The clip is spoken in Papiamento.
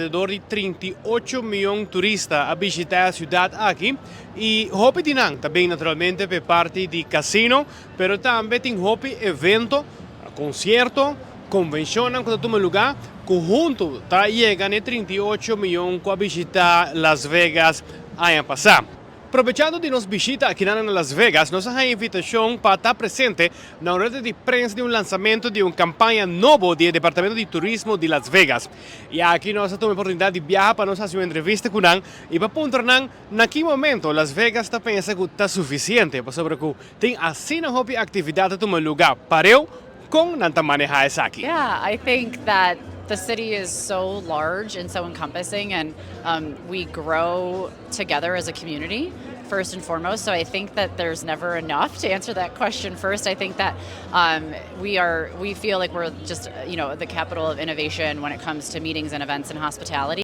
Alrededor di 38 miyon turista a bishita e ciudad aki y hopi di nan tambe naturalmente pa parti di casino, pero tambe tin hopi evento, concierto, convencion cu ta tuma luga, cu hunto ta yega na 38 miyon cu a bishita Las Vegas aña pasa. Aprovechando di nos bishita aki na Las Vegas, nos tin invitacion pa ta presente na rueda di prensa di un lansamento di un campaña nobo di Departamento di Turismo di Las Vegas. Y aki nos tin e oportunidad di biaha pa nos haci un entrevista cu nan y pa puntra nan na ki momento Las Vegas ta pensa cu ta suficiente pasobra cu tin asina hopi actividad ta tuma luga pareu con nan ta maneha esaki. Yeah, I think that the city is so large and so encompassing, and we grow together as a community first and foremost. So I think that there's never enough, to answer that question first. I think that we feel like we're just the capital of innovation when it comes to meetings and events and hospitality.